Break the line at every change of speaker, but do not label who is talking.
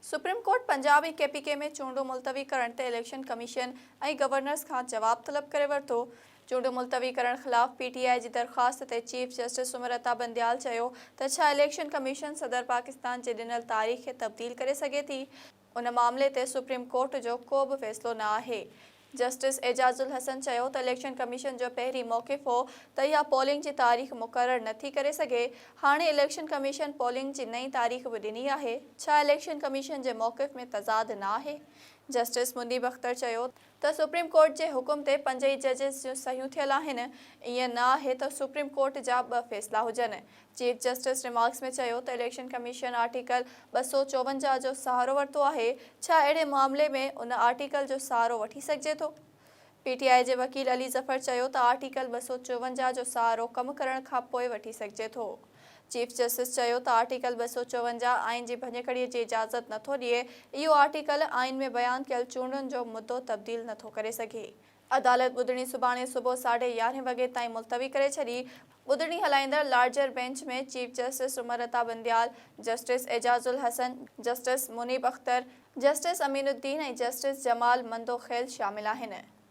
Supreme court Punjab ۽ K P K ۾ چونڊون ملتوي ڪرڻ تي اليڪشن ڪميشن ۽ گورنرز کان جواب طلب ڪري ورتو. چونڊون ملتوي ڪرڻ خلاف پي ٽي آء جي درخواست تي چيف جسٽس عمر عطا بنديال چيو ته ڇا اليڪشن ڪميشن صدر پاڪستان جي ڏنل تاريخ کي تبديل ڪري سگهي ٿي؟ ان معاملي تي سپريم ڪورٽ جو ڪو به فيصلو نه آهي. جسٽس اعجاز الحسن چيو ته اليڪشن ڪميشن جو پهرين موقف هو ته اها پولنگ جي تاريخ مقرر نه ٿي ڪري سگهي، هاڻي اليڪشن ڪميشن پولنگ جي نئين تاريخ به ڏني آهي، ڇا اليڪشن ڪميشن جي موقف ۾ تضاد نه آهي؟ جسٽس منيب اختر چيو ته سپريم ڪورٽ جي حڪم تي پنج ئي ججز جون صحيحون ٿيل آهن، ائين نه آهي ته سپريم ڪورٽ جا ٻه فيصلا هجن. چيف جسٽس ريمارڪس ۾ چيو ته اليڪشن ڪميشن آرٽيڪل 254 جو سهارو ورتو آهي، ڇا اهڙي معاملي ۾ ان آرٽيڪل جو سهارو وٺي سگهجي ٿو؟ پي ٽي آء جي وڪيل علي ظفر چيو ته آرٽيڪل 254 جو سهارو ڪم ڪرڻ کانپوء وٺي سگهجي ٿو. چيف جسٽس چيو ته آرٽيڪل 254 آئين جي ڀڃڪڙي جي اجازت نٿو ڏئي، اهو آرٽيڪل آئين ۾ بيان ڪيل چونڊن جو مدو تبديل نٿو ڪري سگهي. عدالت ٻڌڻي سڀاڻي صبح ساڍي يارهين وڳي تائين ملتوي ڪري ڇڏي. ٻڌڻي هلائيندڙ larger bench ۾ chief justice Umar Ata Bandial, justice Ijaz ul Ahsan, justice Munib Akhtar, justice Amin Uddin ۽ justice Jamal Mandokhail شامل آهن.